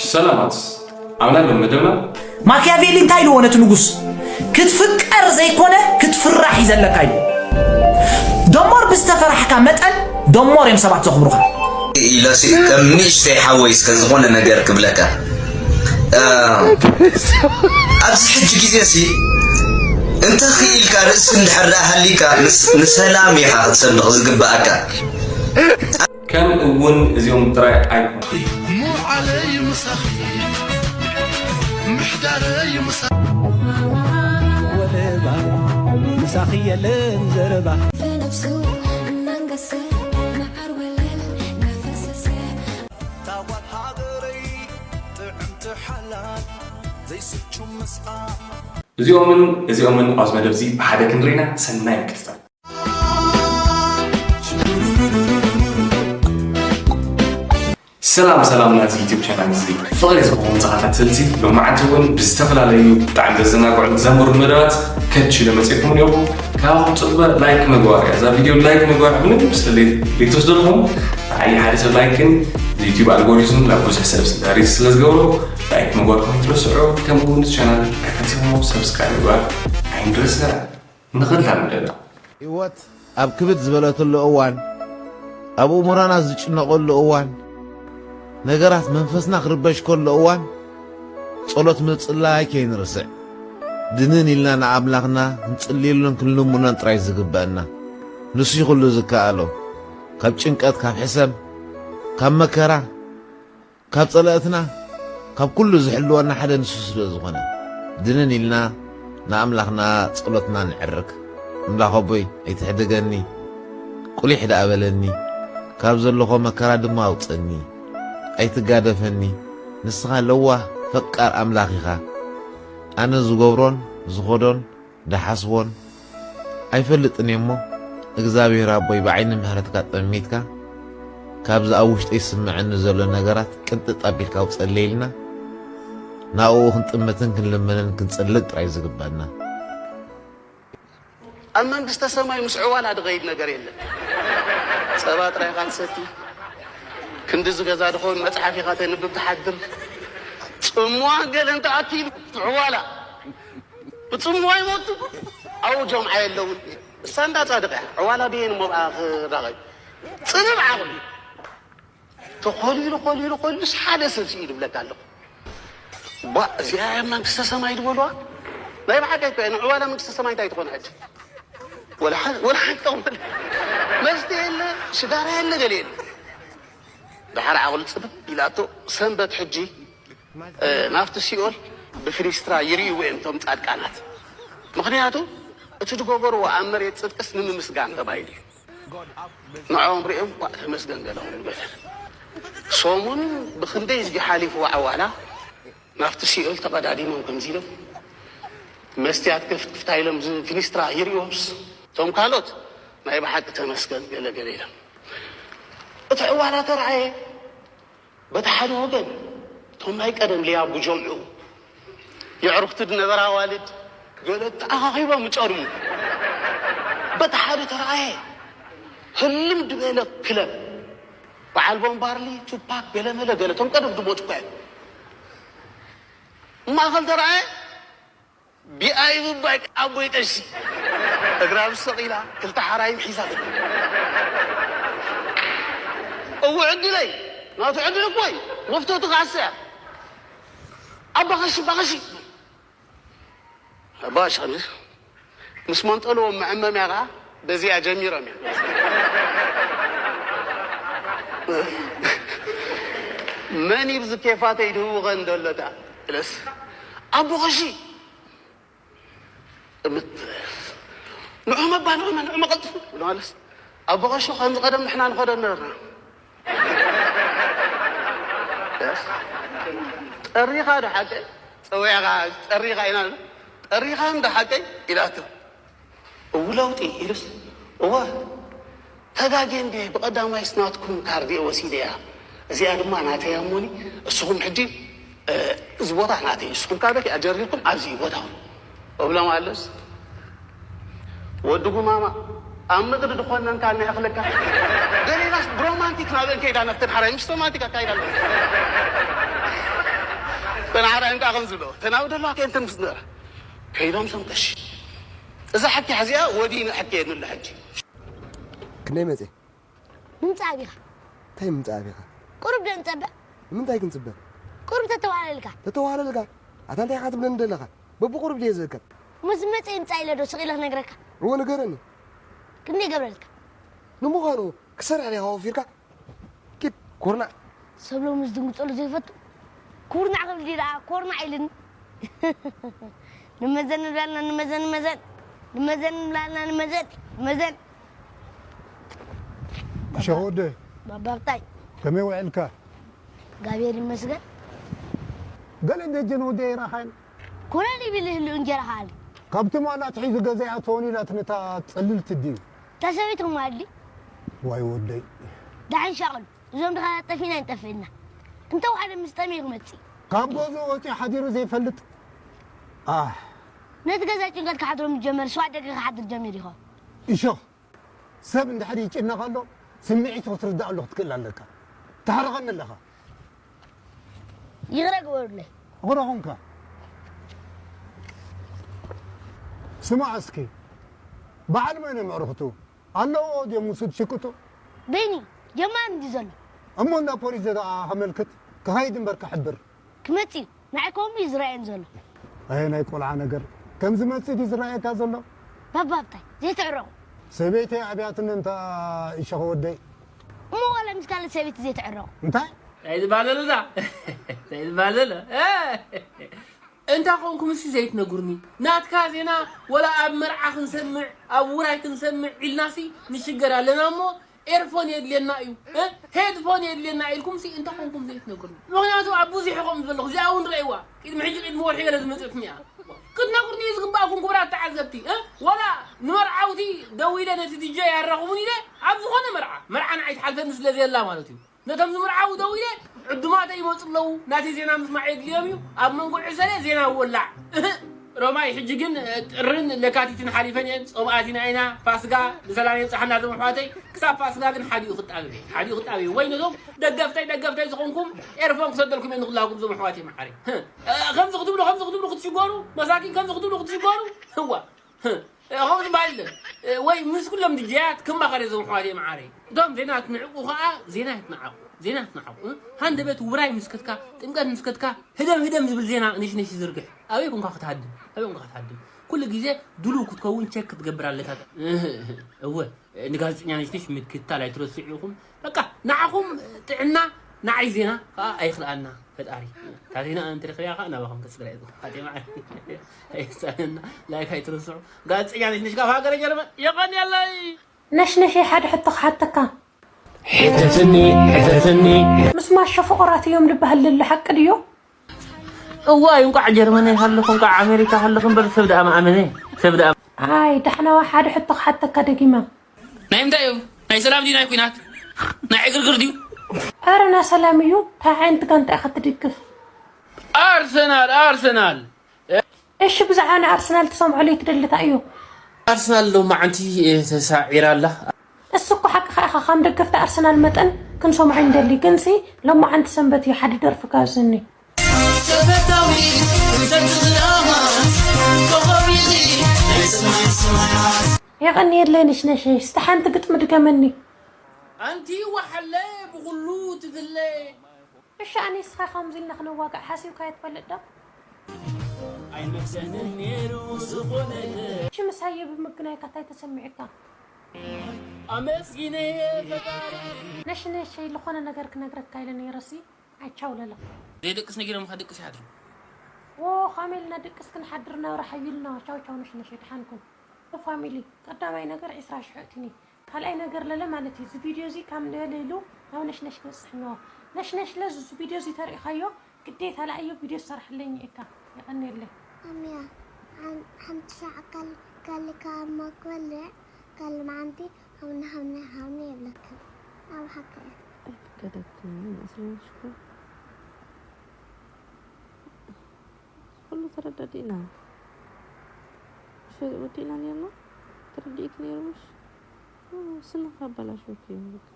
ሰላማት ኣምላኽ መደብና ማኪያቬሊ እንታይ ኢልዎ ነቲ ንጉስ? ክትፍቀር ዘይኮነ ክትፍራሕ እዩ ዘለካ ኢሉ። ደሞር ብዝተፈራሕካ መጠን ደሞር እዮም ሰባት ዘኽብሩኻ። ኢለሲ ከም ንእሽተይ ሓወይ እስከ ዝኾነ ነገር ክብለካ ኣብዚ ሕጂ ግዜ ሲ እንተ ክኢልካ ርእሲ እንድሕር ደኣ ሃሊካ ንሰላም ኢኻ ክትሰንቕ ዝግብኣካ። ከም እውን እዚኦም ጥራይ ኣይኮኑ። ምዓለይ ምሳኺ ምሕዳረይ ምሳኺ ወለባ ምሳኺ የለን ዘረባ ብነብሱ እናንገሰ መዓር ወለል እናፈሰሰ ታዋት ሃገረይ ጥዕምቲ ሓላል ዘይስቹ ምስኣ እዚኦምን እዚኦምን ኣብዚ መደብ እዚ ብሓደ ክንሪና ሰናይ ምክትታል። ሰላም ሰላም ናዚ ዩቲዩብ ቻናል እዚ ፍቕሪ ዝኾኑ ተኸታተልቲ ሎማዓንቲ እውን ብዝተፈላለዩ ብጣዕሚ ዘዘናግዑን ዘምህሩን መደባት ከች ኢለ መፅእኩም እኒኦኹ። ካብ ፅበ ላይክ ምግባር እያ እዛ ቪድዮ ላይክ ምግባር ምንም ስለ ዘይትወስደልኩም ንዓይ ሓደ ሰብ ላይክ ግን ዩቲዩብ ኣልጎሪዝም ናብ ብዙሕ ሰብ ስዳሪት ስለ ዝገብሮ ላይክ ምግባርኩም ኣይትረስዑ። ከምኡ እውን ቻናል ኣይፈቲኹሞ ሰብስክራይብ ምግባር ኣይንረስዕ። ንኽላመደና ህይወት ኣብ ክብድ ዝበለትሉ እዋን፣ ኣብ እሙራና ዝጭነቐሉ እዋን፣ ነገራት መንፈስና ክርበሽ ከሎ እዋን፣ ጸሎት ምጽላይ ከይንርስዕ። ድንን ኢልና ንኣምላኽና ክንጽልየሉን ክንልምኖን ጥራይ ዝግበአና። ንሱ እዩ ኩሉ ዝከኣሎ። ካብ ጭንቀት፣ ካብ ሕሰም፣ ካብ መከራ፣ ካብ ጸላእትና ካብ ኩሉ ዝሕልወና ሓደ ንሱ ስለ ዝኾነ፣ ድንን ኢልና ንኣምላኽና ጸሎትና ንዕርግ። ኣምላኽ ኣቦይ ኣይትሕደገኒ፣ ቁሊሕ ደኣ በለኒ፣ ካብ ዘለኹ መከራ ድማ ኣውጸኒ፣ ኣይትጋደፈኒ፣ ንስኻ ለዋህ ፈቃር ኣምላኽ ኢኻ። ኣነ ዝገብሮን ዝኸዶን ደሓስቦን ኣይፈልጥን እየ እሞ እግዚኣብሔር ኣቦይ ብዓይኒ ምሕረትካ ጠሚትካ ካብዚ ኣብ ውሽጠይ ዝስምዐኒ ዘሎ ነገራት ቅንጥጥ ኣቢልካ ኣውፀለይ ኢልና ናብኡ ክንጥምትን ክንልምንን ክንፅልን ጥራይ ዝግበአና። ኣብ መንግስተ ሰማይ ምስ ዕዋላ ድኸይድ ነገር የለን። ጸባ ጥራይ ኢኻ ትሰቲ። ክንድዚ ገዛ ድኸውን መጽሓፍ ኢኻ ተንብብ ትሓድር። ጽምዋ ገለ እንተኣኪሉ ዕዋላ ብጽምዋ ይሞቱ። ኣብኡ ጀምዓ የለውን። እሳ እንዳ ጻድቕ እያ። ዕዋላ ብየን እሞ ብኣ ክራኸብ። ጽብብ ዓቕሊ። ተኾሊሉ ኾሊሉ ኾሊሉስ ሓደ ሰብ ስኢሉ ይብለካ ኣለኹ። ቧ እዚኣ እያ መንግስተ ሰማይ ዝበልዋ። ናይ ብሓቂ እኮ እያ። ንዕዋላ መንግስተ ሰማይ እንታይ ትኾን ሕጂ? ወላ ሓ- ወላ ሓንቲ ጠቕመል መስተ የለ፣ ሽጋራ የለ፣ ገለ የለ። ደሓር ዓቕሉ ጽብብ ኢላቶ ሰንበት ሕጂ እ፣ ናብቲ ሲኦል ብፍኒስትራ ይርእይዎ እዮም እቶም ጻድቃናት። ምኽንያቱ እቲ ዝገበርዎ ኣብ መሬት ጽድቅስ ንምምስጋን ተባሂሉ እዩ። ንዕኦም ሪኦም ኳዕ ተመስገን ገለኹም ንበለ። ሰሙን ብኽንደይ እዝጊ ሓሊፍዎ ዓዋላ ናብቲ ሲኦል ተቐዳዲሞም ከምዚ ኢሎም መስትያት ክፍትክፍታ ኢሎም እዚ ፊኒስትራ ይርእዮምስ እቶም ካልኦት ናይ ብሓቂ ተመስገን ገለ ገለ ኢሎም እቲ ዕዋላ ተረኣየ። በቲ ሓደ ወገን እቶም ናይ ቀደም ሊያቡ ጀምዑ የዕሩኽቲ ድነበራ ኣዋልድ ገለ ተኣኻኺቦም ይጨርሙ። በቲ ሓደ ተረኣየ ህልም ድበለ ክለብ በዓል ቦምባርሊ ቱፓክ ገለመለ ገለ እቶም ቀደም ድሞቱ እኳ እዮም። ማእኸል ተረኣየ ቢኣይ ብባይ ኣቦይ ቀሺ እግራ ምስ ሰቒላ ክልተ ሓራይም ሒዛ ትብል። እው ዕድለይ ናቱ ዕድል እኮይ መፍቶ ትኻሰ ኣባኸሺ ባኸሺ ኣባኸሺ ምስ መንጠልዎም መዐመምያ ከዓ በዚኣ ጀሚሮም እዮም። መን ይብዚ ኬፋተይ ድህውኸን ደሎታ ኢለስ ኣቦኸሺ ንዑ መባ ንዑ መ ንዑ መቐልጥፉ ብለማለስ ኣቦኸሺ ከምዚ ቀደም ንሕና ንኸዶ ነበርና። ጠሪኻ ዶ ሓቀይ ፀዊዕኻ ጠሪኻ ኢና ጠሪኻ እንዶ ሓቀይ ኢላቶ። እው ለውጢ ኢሉስ እወ ተጋግየ እንድየ ብቐዳማይስ ናትኩም ካርድ እየ ወሲደያ እዚኣ ድማ ናተይ እያ እሞኒ እስኹም ሕጂ እዚ ቦታ ናተይ እዩ እስኹም ካበይ ኣጀሪርኩም ኣብዚ እዩ ቦታኹም እብሎም ኣለስ ወዲ ጉማማ ኣብ ምድሪ ድኾነንካ እናእኽለካ ገሌናስ ብሮማንቲክ ናብአን ከይዳ ነፍተን ሓራይ ምስ ሮማንቲክ ኣካይዳ ኣሎ ተናዕራይ እንዳ ከም ዝብሎ ተናዊ ደሎ ከንተ ምስ ነበረ ከይዶም ሰምተሽ እዛ ሓቂ ሓዚኣ ወዲና ሓቂ የድንላ ሕጂ። ክንደይ መፅእ ምምፃእ ኣቢኻ እንታይ ምምፃእ ኣቢኻ ቁሩብ ዶ ንፀበ ንምንታይ ክንፅበ ቁሩብ ተተዋሃለልካ ተተዋሃለልካ ኣታ እንታይ ኢኻ ትብለኒ ዘለኻ በብቁሩብ ድየ ዝእከብ ምስ መፀ ይምፃእ ኢለ ዶ ስቕ ኢለ ክነግረካ እወ ንገረኒ ክንደይ ገብረልካ ንምዃኑ ክሰርሕ ዲኻ ወፊርካ ኪድ ኩርናዕ ሰብ ሎሚ ዝድንግፀሉ ዘይፈቱ ኩርናዕ ክብል ድዩ ደኣ ኮርናዕ ኢልኒ ንመዘን ንብላልና ንመዘን ንመዘን ንመዘን ንብላልና ንመዘን ንመዘን ሸኽ ወደይ ባባብታይ ከመይ ውዕልካ እግዚኣብሔር ይመስገን ገለ ደጀን ወደይ ራኻን ኮነ ሊብል ህሉ እንጀራ ኻል ካብቲ ማላ ትሒዙ ገዛ ይኣትወን ኢላት ነታ ጽልልቲ ድዩ ተሰበይቶም ኣድሊ ዋይ ወደይ ዳሕን ሻቕሉ እዞም ድኻ ጠፊና ይንጠፍእና እንተ ሓደ ምስ ጠመ ክመጽእ ካብ ገዝኡ ወፂኡ ሓዲሩ ዘይፈልጥ ኣሕ ነቲ ገዛ ጭንቀት ክሓድሮ ምስ ጀመር ስዋ ደገ ክሓድር ጀሚሩ ይኸውን እሾኽ ሰብ እንድሕር ይጭነቕ ኣሎ ስምዒቱ ክትርዳእሉ ክትክእል ኣለካ። ትሓርቐኒ ኣለኻ። ይቕረ ግበሩለይ። ይቕረ ኹንካ። ስማዕ እስኪ በዓል መን እዮም ኣዕሩኽቱ? ኣለውዎ ድዮም ምስ ሽቅጡ? በይኒ ጀማሪ እንድዩ ዘሎ። እሞ እንዳ ፖሊስ ደኣ ከመልክት ክኸይድ እምበር ክሕብር። ክመጽእ እዩ። ንዓይ ከምኡ እዩ ዝረኣየኒ ዘሎ። ኣየ ናይ ቆልዓ ነገር ከም ዝመጽእ ድዩ ዝረኣየካ ዘሎ? ባባ ኣብታይ ዘይትዕረቑ። ሰበይተይ ኣብያትኒ እንታ ይሸኸ ወደይ። እሞ ዋላ ምስ ካልእ ሰበይቲ ዘይትዕረቑ። እንታይ? እንታይ ዝባለል እዛ እንታይ ዝባለል እንታይ ኮንኩም እስቲ ዘይትነግሩኒ ናትካ ዜና ወላ ኣብ መርዓ ክንሰምዕ ኣብ ውራይ ክንሰምዕ ኢልናሲ ንሽገር ኣለና እሞ ኤርፎን የድልየና እዩ ሄድፎን የድልየና ኢልኩም ሲ እንታይ ኮንኩም ዘይትነግሩኒ ምክንያቱ ኣብ ብዙሕ ኢኹም ዝበለኹ እዚኣ እውን ረእይዋ ቅድሚ ሕጂ ቅድሚ ወርሒ ገለ ዝመፅእኩም እያ ክትነግሩኒ እዩ ዝግባእኩም ክቡራት ተዓዘብቲ ወላ ንመርዓውቲ ደዊለ ነቲ ዲጀ ያራኹሙን ኢለ ኣብ ዝኾነ መርዓ መርዓ ንዓይ ትሓልፈኒ ስለ ዘየላ ማለት እዩ ነቶም ዝምርዓዉ ደው ኢለ ዕዱማተይ ይመፁ ኣለዉ ናተይ ዜና ምስማዕ የድልዮም እዩ ኣብ መንጎ ዕሰለ ዜና ወላዕ ሮማይ ሕጂ ግን ጥርን ለካቲትን ሓሊፈን እየን ፆምኣቲና ኢና ፋስጋ ብሰላም የብፅሓና ዞም ኣሕዋተይ ክሳብ ፋስጋ ግን ሓዲኡ ክጣበብ እየ ሓዲኡ ክጣበብ እየ ወይ ነቶም ደገፍተይ ደገፍተይ ዝኾንኩም ኤርፎን ክሰደልኩም እየ ንኩላኩም ዞም ኣሕዋተይ መዓረይ ከምዚ ክትብሉ ከምዚ ክትብሉ ክትሽገሩ መሳኪን ከምዚ ክትብሉ ክትሽገሩ ህዋ ከምኡ ዝበሃል የለን ወይ ምስ ኩሎም ድጀያት ክማኸር እየ ዞም ኣሕዋተይ መዓረይ እቶም ዜና ትንዕቁ ከዓ ዜና ይትንዓቁ ዜና ትንዓቁ ሃንደበት ውራይ ምስ ከትካ ጥምቀት ምስ ከትካ ህደም ህደም ዝብል ዜና ንሽነሽ ይዝርግሕ ኣበይ ኮንካ ክትሃድም ኣበይ ኮንካ ክትሃድም ኩሉ ግዜ ድሉው ክትከውን ቸክ ክትገብር ኣለካ እወ ንጋዜጠኛ ነሽነሽ ምክትታል ኣይትረስዑ ኢኹም በቃ ንዓኹም ጥዕና ንዓይ ዜና ከዓ ኣይኽልኣና ፈጣሪ እታ ዜና እንትረኽብያ ከዓ ናባኹም ከስግራ እየ ዝሓትየ ማለት እየሳነና ላይክ ኣይትረስዑ ጋዜጠኛ ነሽነሽ ካብ ሃገረ ጀርመን የቐንየለይ ነሽነሸይ ሓደ ሕቶ ክሓተካ ሕተትኒ ሕተትኒ ምስ ማሾ ፍቑራት እዮም ልበሃል ልሉ ሓቂ ድዩ እዋይ እንቋዕ ጀርመን ሃለኹ እንቋዕ ኣሜሪካ ሃለኹ እምበር ሰብ ደኣ መኣመነ ሰብ ደኣ ኣይ ዳሕናዋ ሓደ ሕቶ ክሓተካ ደጊማ ናይ ምንታይ እዩ ናይ ሰላም ድዩ ናይ ኩናት ናይ ዕግርግር ድዩ ኣረ ናይ ሰላም እዩ እንታይ ዓይነት ጋንታ ኢኻ ትድግፍ ኣርሰናል ኣርሰናል እሺ ብዛዕባ ናይ ኣርሰናል ትሰምዖ ለይትደሊ እንታይ እዩ ኣርሰናል ሎማዓንቲ ተሳዒራ ኣላ እሱ እኮ ሓቅኻ ኢኻ ከም ደገፍቲ ኣርሰናል መጠን ክንሰምዖ ይንደሊ ግንሲ ሎማዓንቲ ሰንበት እዩ ሓደ ደርፊ ጋብዘኒ የቐንየለይ ነሽነሸይ እስቲ ሓንቲ ግጥሚ ድገመኒ ኣንቲ ወሓለ ብኹሉ ትፍለ እሺ ኣነ ንስኻ ከምዚ ኢልና ክነዋግዕ ሓሲብካዮ ትፈልጥ ዶ? ኣይመስለንን ነይሩ ዝኾነ እሺ ምሳየ ብምግናይካ እንታይ ተሰሚዑካ? ኣመስጊነየ ፈጣሪ ነሽነሸይ ዝኾነ ነገር ክነግረካ ኢለ ነይረሲ ኣይ ቻው ለለ ዘይደቅስ ነጊሮምኻ ደቅስ ይሓድሩ ዎ ኻሜልና ደቅስ ክንሓድር ናብራ ሓዩልና ቻው ቻው ነሽነሸይ ድሓንኩም ፋሚሊ ቀዳማይ ነገር ዒስራ ሽሕ እትኒ ካልኣይ ነገር ለለ ማለት እዩ እዚ ቪድዮ እዚ ካብ ንበለ ኢሉ ናብ ነሽነሽ ክበፅሕ እኒሆ ነሽነሽ ለዝ እዚ ቪድዮ እዚ ተሪእኻዮ ግዴታ ለኣዮ ቪድዮ ዝሰርሐለይ ኒኤካ የቐንየለይ ኣምያ ሓንቲ ሻዕ ካልካ እሞ ክበልዕ ካልእ መዓንቲ ሃውኒ ሃውኒ ሃውኒ የብለክን ኣብ ሓቂ እያ ኣይፍቀደክን መስለሽኮ ኩሉ ተረዳዲእና ወዲእና ነርና ተረዲእክ ነይሩ ምሽ ስንኻ ኣበላሽወኪ እዮም በቃ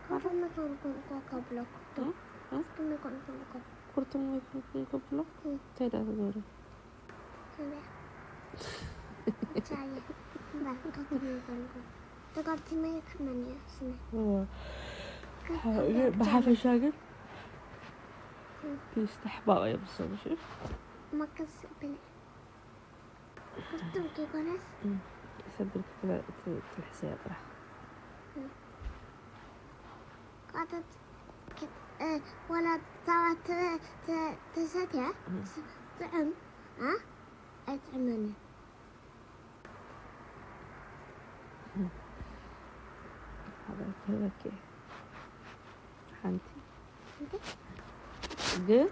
ካሮመት ወርቁ እኮ ከብለኩ እ? እ? ትምቆም ትምቆም ኩር ትም ወይ ኩንኩን ከብሎ እንታይ ዳ ትገብሪ? ተጋብቲ መሬት መን ስነ እዋ። ብሓፈሻ ግን ፒስ ተሕባቕ እዮም ዝሰሙ ሽፍ መከስ ብለ ክርቱም ከይኮነስ ሰብር ክትልሕሰያ ጥራሕ ቃተት ወላ ጸባ ተሰትያ ጥዑም ኣይጥዕመኒ ሓንቲ ግን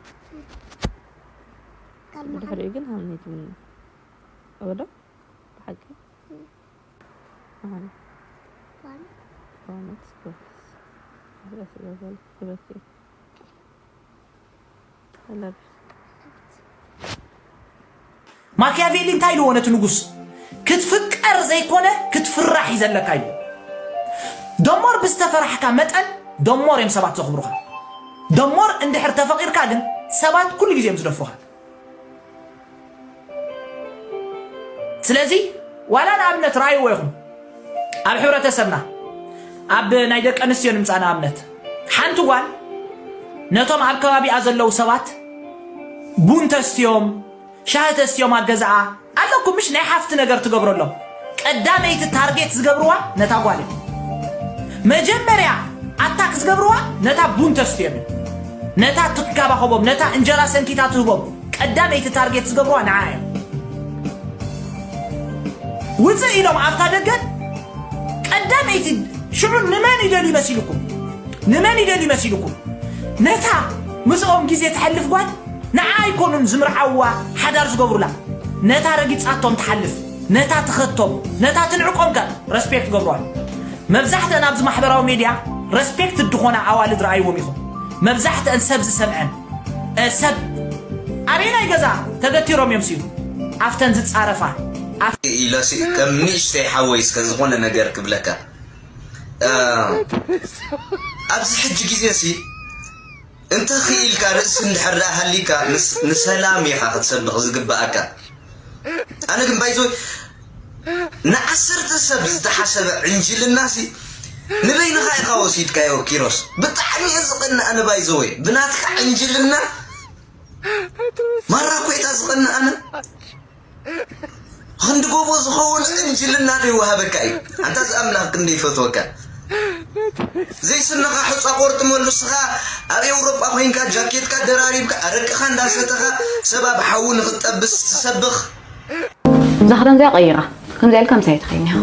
ድሕሪኡ ግን ሃምኒ ትብልኒ ወዶ ብሓቂ ኣነ በእውነት ጎበዝ። ስለ ስለ በል ክበኪ I love you። ማኪያቬሊ እንታይ ኢልዎ ነቲ ንጉስ? ክትፍቀር ዘይኮነ ክትፍራሕ እዩ ዘለካ ኢሉ። ደሞር ብዝተፈራሕካ መጠን ደሞር እዮም ሰባት ዘኽብሩኻ። ደሞር እንድሕር ተፈቒርካ ግን ሰባት ኩሉ ግዜ እዮም ዝደፍሩኻ። ስለዚ ዋላ ንኣብነት ረኣይዎ ኢኹም ኣብ ሕብረተሰብና ኣብ ናይ ደቂ ኣንስትዮ ንምፃእ ንኣብነት ሓንቲ ጓል ነቶም ኣብ ከባቢኣ ዘለዉ ሰባት ቡን ተስትዮም ሻሂ ተስትዮም ኣብ ገዛኣ ኣለኩም ምሽ ናይ ሓፍቲ ነገር ትገብረሎም ቀዳመይቲ ታርጌት ዝገብርዋ ነታ ጓል እዮም መጀመርያ ኣታክ ዝገብርዋ ነታ ቡን ተስትዮም እዮም ነታ ትንከባኸቦም ነታ እንጀራ ሰንኪታ ትህቦም ቀዳመይቲ ታርጌት ዝገብርዋ ንዓ እዮም ውፅእ ኢሎም ኣብታ ደገ ቀዳመይቲ ሽዑ ንመን ይደልዩ መሲልኩም ንመን ይደልዩ መሲልኩም ነታ ምስኦም ግዜ ትሐልፍ ጓል ንዓ ኣይኮኑን ዝምርዓውዋ ሓዳር ዝገብሩላ ነታ ረጊፃቶም ትሓልፍ ነታ ትኸቶም ነታ ትንዕቆም ከ ረስፔክት ገብርዋል መብዛሕተን ኣብዚ ማሕበራዊ ሜድያ ረስፔክት ድኾና ኣዋልድ ረኣይዎም ኢኹም መብዛሕተን ሰብ ዝሰምዐን ሰብ ኣበየናይ ገዛ ተገቲሮም እዮም ሲሉ ኣብተን ዝፃረፋ ኢለሲ ከም ንእሽተይ ሓወይ እስከ ዝኾነ ነገር ክብለካ ኣብዚ ሕጂ ግዜ ሲ እንተ ክኢልካ ርእሲ እንድሕር ደኣ ሃሊካ ንሰላም ኢኻ ክትሰብኽ ዝግብኣካ ኣነ ግን ባይዞ ንዓሰርተ ሰብ ዝተሓሰበ ዕንጅልና ሲ ንበይንኻ ኢኻ ወሲድካዮ ኪሮስ ብጣዕሚ እየ ዝቐንእ ኣነ ባይዘወይ ብናትካ ዕንጅልና ማራ ኮይታ ዝቐንእ ኣነ ክንዲ ጎቦ ዝኸውን ዕንጅልና ዘይወሃበካ እዩ ኣንታ ዝኣምላኽ ክንደ ይፈትወካ ዘይስነኻ ሕፃ ቆርጥመሉ ስኻ ኣብ ኤውሮጳ ኮይንካ ጃኬትካ ደራሪብካ ኣረቅኻ እንዳሰተኻ ሰብ ኣብ ሓዊ ንኽትጠብስ ትሰብኽ እዛ ክዳን እዚኣ ቀይራ ከምዚኣ ኢልካ ምሳይ ትኸይኒ ኢኻ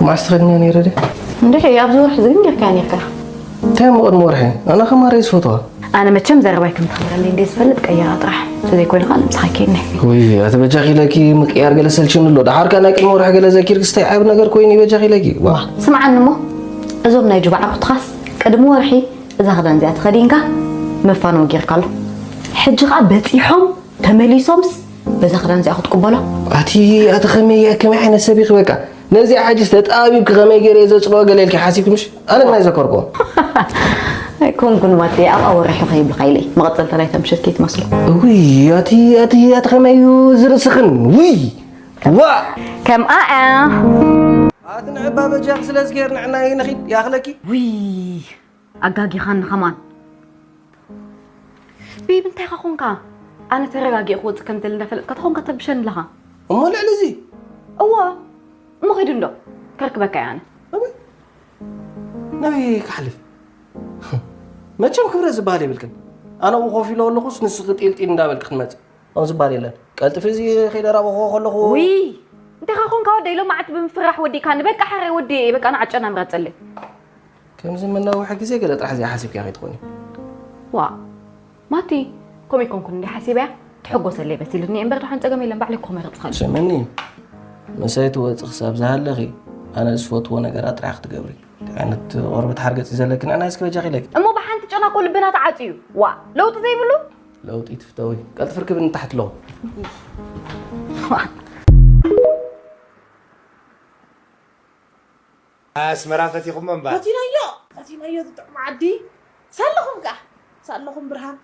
ማዕስ ትኸድንያ ነይረ ደ እንድሕሪ ኣብዚ ወርሒ እዚ ግን ጌርካያ ነይርካ እንታይ እሞ ቅድሚ ወርሒ ኣነ ከማረይ ዝፈትዋ ኣነ መቸም ዘረባይ ከም ተኽብረለይ እንደ ዝፈልጥ ቀይራ ጥራሕ ተዘይኮይኑ ከዓ ንምሳኻ ይከይድኒ ውይ ኣቲ በጃኺ ኢለኪ ምቅያር ገለ ሰልችኒ ኣሎ ደሓር ከዓ ናይ ቅድሚ ወርሒ ገለ ዘኪርክስ እንታይ ዓብ ነገር ኮይኑ በጃኺ ኢለኪ ዋ ስምዓኒ እሞ እዞም ናይ ጁባ ዓርኩትኻስ ቅድሚ ወርሒ እዛ ክዳን እዚኣ ተኸዲንካ መፋነዊ ጌርካ ኣሎ ሕጂ ከዓ በፂሖም ተመሊሶምስ በዛ ክዳን እዚኣ ክትቅበሎ ኣቲ ኣቲ ከመይ ከመይ ዓይነት ሰብ ኢኺ በቃ ነዚኣ ሕጂስ ተጣቢብኪ ከመይ ገይረ እየ ዘጽልኦ ገለ ኢልኪ ሓሲብኪ ምሽ ኣነ ግን ኣይዘከርክዎ ኣይኮንኩን ማቴ ኣብኣ ወሪሑ ከይብልካ ኢለ መቐጸልታ ናይታ ምሸት ከይትመስሎ እውይ ኣቲ ኣቲ ኣቲ ከመይ እዩ ዝርእስኽን ውይ ዋ ከምኣ እያ ኣቲ ንዕባ በጃኺ ስለዚ ጌር ንዕና ይንኺድ ያኽለኪ ውይ ኣጋጊኻኒ ኸማን ቤብ እንታይ ኻ ኾንካ ኣነ ተረጋጊእ ክወፅእ ከም ዝደሊ እንዳፈለጥካ ተኾንካ ተብሸኒ ኣለኻ እሞ ልዕሊ እዚ እዋ እሞ ኺድ እንዶ ከርክበካ እየ ኣነ ናበይ ክሓልፍ መቸም ክብረት ዝበሃል የብልክን ኣነ ብኡ ኮፍ ኢለ ኣለኹስ ንስኺ ጢልጢል እንዳበልክ ክትመፅእ ከምኡ ዝበሃል የለን ቀልጥፊ እዚ ከይደ ራበኹዎ ከለኹ ውይ እንታይ ኻ ኾንካ ወደይ ሎማዓንቲ ብምፍራሕ ወዲእካኒ በቃ ሓራይ ወዲ እየ በቃ ንዓጨና ምረፀለይ ከምዚ መናውሒ ግዜ ገለ ጥራሕ እዚኣ ሓሲብክያ ከይትኾኒ። ዋእ ማቲ፣ ከምኡ ኣይኮንኩን እንድየ ሓሲበያ፣ ትሕጎሰለይ መሲሉኒ እየ እምበር ደሓን ጸገም የለን፣ ባዕለይ እኮ መረጽኻኒ። ስምዕኒ፣ ምሳይ ትወጺ ክሳብ ዝሃለኺ ኣነ ዝፈትዎ ነገራት ጥራሕ ክትገብሪ። እንታይ ዓይነት ቆርበት ሓርገጽ እዩ ዘለኪ ንዕናይ እስኪ በጃኺ ኢለኪ። እሞ ብሓንቲ ጨና እኮ ልብና ተዓጽዩ። ዋእ፣ ለውጢ ዘይብሉ? ለውጢ ትፍተዊ። ቀልጥፊ ርክብኒ ንታሕቲ ኣለኹ። ኣስመራ ፈቲኹሞ እምበር። ፈቲናዮ ፈቲናዮ እቲ ጥዑም ዓዲ ሳለኹም ከኣ ሳለኹም ብርሃን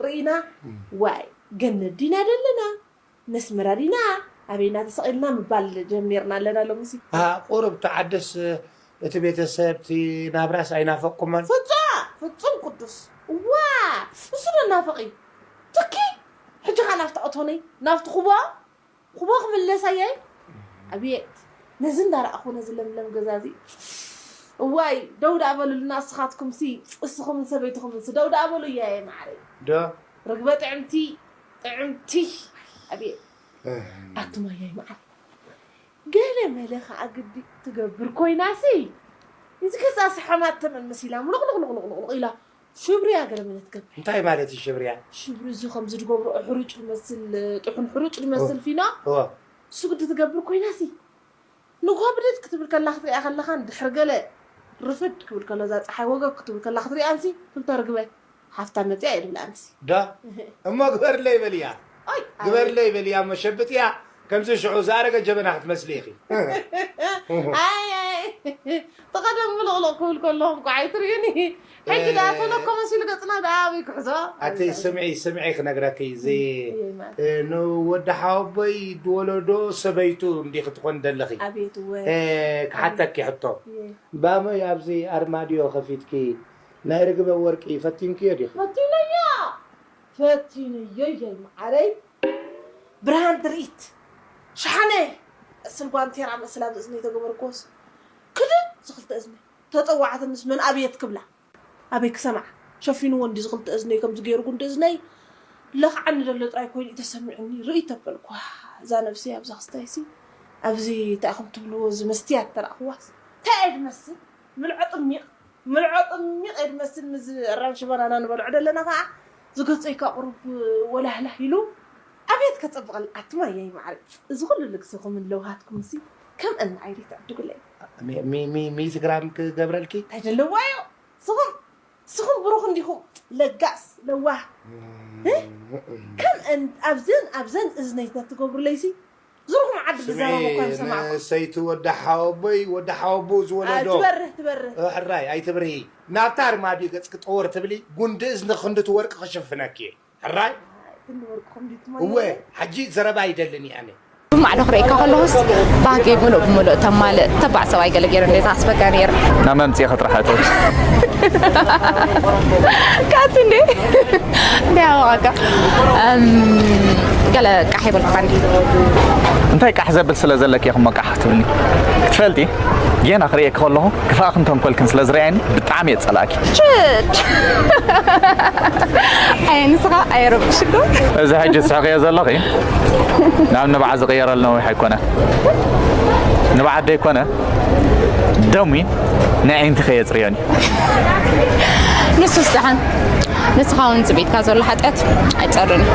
ርኢና። ዋይ፣ ገነት ዲና ደለና፣ ነስመራ ዲና፣ ኣበይና ተሰቒልና ምባል ጀሚርና ኣለና ሎምሲ። ኣሃ፣ ቁሩብ ተዓደስ፣ እቲ ቤተሰብ፣ እቲ ናብራስ ኣይናፈቅኩሞን? ፍጹም፣ ፍጹም ቅዱስ። ዋ፣ እሱ ዶ ናፈቕ እዩ? ትኪ፣ ሕጂ ኸኣ ናብቲ ኦቶነይ፣ ናብቲ ኩቦ፣ ኩቦ ክምለስ ኣየይ? ኣቤት፣ ነዚ እንዳረኣኹ ነዚ ለምለም ገዛ እዚ። እዋይ፣ ደው ደኣ በሉልና እስኻትኩምሲ፣ እስኹምን ሰበይትኹምንሲ ደው ደኣ በሉ እያየ መዓረይ። ዶ? ርግበ ጥዕምቲ፣ ጥዕምቲ። ኣቤት። ኣቱም ኣያይ መዓር። ገለ መለ ኸኣ ግዲ ትገብር ኮይናሲ፣ እዚ ገዛ ሰሓማት ተመን መሲላ፣ ምሉቕሉቕ ኢላ። ሽብርያ ገለ መለ ትገብር። እንታይ ማለት እዩ ሽብርያ? ሽብሪ እዚ ከምዚ ዝገብሮ ሕሩጭ ዝመስል፣ ጥሑን ሕሩጭ ዝመስል ፊኖ። እወ። እሱ ግዲ ትገብር ኮይናሲ፣ ንግሆ ብድድ ክትብል ከላ ክትሪኣ ከለኻን፣ ድሕሪ ገለ ርፍድ ክብል ከሎ፣ እዛ ጸሓይ ወገግ ክትብል ከላ ክትሪኣንሲ፣ ክልተ ርግበ ሓፍታ መጺኣ እየ ዝብል ኣነሲ። ዶ? እሞ ግበርለይ በልያ። ኣይ፣ ኣይ። ግበርለይ በልያ፣ እሞ ሸብጥያ። ከምዚ ሽዑ ዝኣረገ ጀበና ክትመስሊ ኢኺ። ኣይ፣ ኣይ። ተቐደም ምልቕልቕ ክብል ከለኹም እኮ ኣይትርእዩኒ። ሕጂ ደኣ እ፣ ተለኮ መሲሉ ገጽና ደኣ ኣበይ ክሕዞ? ኣቲ ስምዒ፣ ስምዒ ክነግረኪ፣ እዚ፣ እየ ማለት። እ፣ ንወዲ ሓወቦይ ዝወለዶ ሰበይቱ እንዲኺ ትኾን ዘለኺ። ኣቤት እወ። እ፣ ክሓተኪ ሕቶ። እየ። ባመይ ኣብዚ ኣርማድዮ ከፊትኪ ናይ ርግበ ወርቂ ፈቲንክዮ ዲኺ? ፈቲነዮ! ፈቲነዮ እየ መዓረይ። ብርሃን ትርኢት። ሸሓነ! እስል ጓንቴራ መስል ኣብዚ እዝነይ ተገበርክዎስ። ክድን ዝኽልተ እዝነይ። ተጸዋዕትንስ መን ኣብየት ክብላ? ኣበይ ክሰምዓ? ሸፊንዎ እንዲ ዝኽልተ እዝነይ ከምዚ ገይሩ ጉንዲ እዝነይ ለኽዓኒ ዘሎ ጥራይ ኮይኑ እዩ ተሰሚዑኒ። ርእይ ተበልኳ። እዛ ነብሰይ ኣብዛ ክስታይሲ፣ ኣብዚ እንታይ ኢኹም ትብልዎ፣ እዚ መስትያት ተረእኽዋስ፣ እንታይ እየ ዝመስል? ምልዖ ጥሚቕ፣ ምልዖ ጥሚቕ እየ ዝመስል። ምስ ኣራንሺ ባናና ንበልዖ ዘለና ኸዓ፣ ዝገጸይ ከዓ ቁሩብ ወላህላህ ኢሉ፣ ኣቤት ከጸብቐል ኣቱም ኣያይ መዓረይ። እዚ ኩሉ ልግስኹምን ለውሃትኩምሲ፣ ከም እኒ ኣይሪ ትዕድጉለይ። ሚ-፣ ሚ-፣ ሚ-፣ ሚእቲ ግራም ክገብረልኪ? እንታይ ዘለዋ እዩ? ስኹም፣ ስኹም ብሩኽ እንዲኹም፣ ለጋስ፣ ለዋህ። እ? ከም እን-፣ ኣብዘን፣ ኣብዘን እዝነይ ተትገብሩለይሲ፣ ዝሩኹም ዓዲ ስምዒ፣ ብዛረቡ እኳ ምሰማዕኩ። ንሰይቲ ወዲ ሓወቦይ፣ ወዲ ሓወቦ ዝወለዶ። ኣይ፣ ትበርህ፣ ትበርህ። እ፣ ሕራይ፣ ኣይትብርሂ። ናብታ ኣርማድዮ ገጽኪ ጠወር ትብሊ፣ ጉንዲ እዝኒ ክንዲ እቲ ወርቂ ክሽፍነኪ እየ። ሕራይ? ኣይ፣ ክንዲ ወርቂ ክንዲ ትማሊ። እወ፣ ሕጂ ዘረባ ኣይደልን እየ ኣነ። ብማዕዶ ክርእየካ ከለኹስ፣ ባንኪ ምሉእ ብምሉእ ተማልእ፣ ተባዕ ሰብኣይ ገለ ገይሩ እንዴ ዝሓስበካ ነይሩ። ናብ መምጽኢ ከጥርሓቶ። ካት እንዴ? እንዴ ኣወቃካ። እም፣ ገለ ቃሕ ይበልኩኻ እንዴ? እንታይ ቃሕ ዘብል ስለ ዘለኪ ኢኹም ቃሕ ትብልኒ? ክትፈልጢ፣ ጌና ክርእየኪ ከለኹ ክፋእክን ተንኮልክን ስለ ዝረኣየኒ ብጣዕሚ እየ ዝጸልኣኪ። ሽት! ኣየ ንስኻ ኣየረብሽዶ? እዚ ሕጂ ትስሕቕዮ ዘለኺ ናብ ንብዓት ዝቕየረሉ ነዊሕ ኣይኮነ። ንብዓት ደይኮነ፣ ደም እዩ፣ ናይ ኣዒንትኺ የጽርዮን እዩ። ንሱስ ደሓን፣ ንስኻ እውን ዝቤትካ ዘሎ ሓጢኣት ኣይጸርን እዩ።